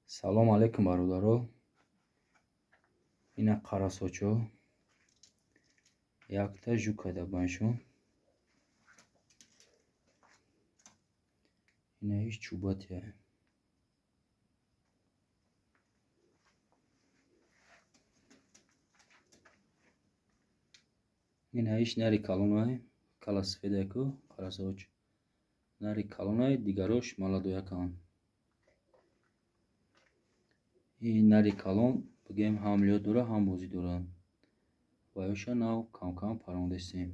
Салом алейкум, бародаро. Ина қарасочо. Якта жук када баншон. Ина иш чӯбатия. Ина иш нари калонай, кала сафедаку, қарасоч. Нари калонай, дигарош маладояканд. Ин нари калон бигем ҳам лёд дора, ҳам бозӣ дора. Ва ёша нав кам-кам парондестем.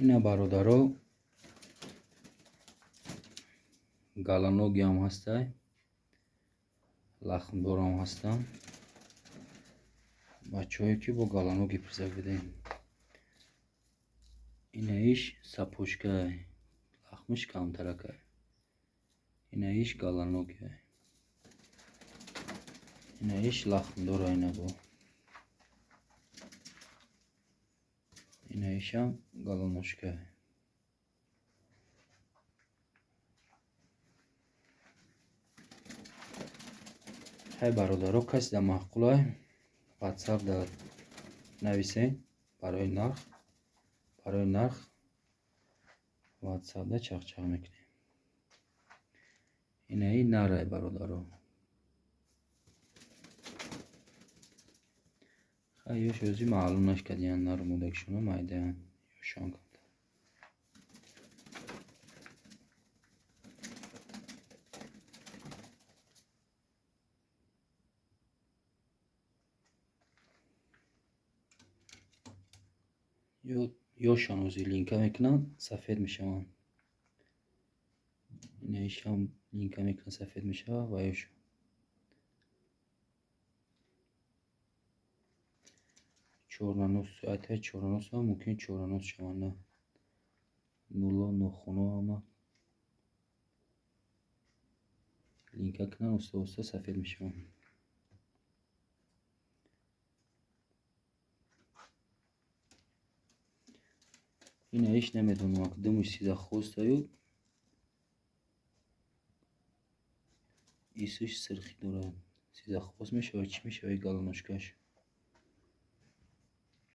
Ина бародаро галаногиам ҳастай, лахмдорам ҳастанд. Бачаҳое ки бо галаноги пурса будем. Ина иш сапожкай, лахмиш камтаракай. Ина иш галаногиай. Ина иш лахмдора ина бо. Ина ишам галаножкай. Ҳай бародаро, касе дар маъқулай WhatsApp дар нависен барои нарх, барои нарх WhatsApp-да чақчақ мекунем. Ина ин нарай бародаро. Хай ёш ози маълум нашкадиян нару модагишоно майдаян ёшон камтар. Ёшон ози линка мекунанд, сафед мешаванд. Ина ишам линка мекунанд, сафед мешавад ва ёшон. Чорнанос, айтай чорнанос ҳам мумкин чорнанос шаванд, на. Нуло, нохуно ҳама линка кунанд, оста-оста сафед мешаванд. Ина иш намедонам, думиш сизахостаю исиш сирхӣ дорад. Сизахост мешавад, чӣ мешавад галаножкаш?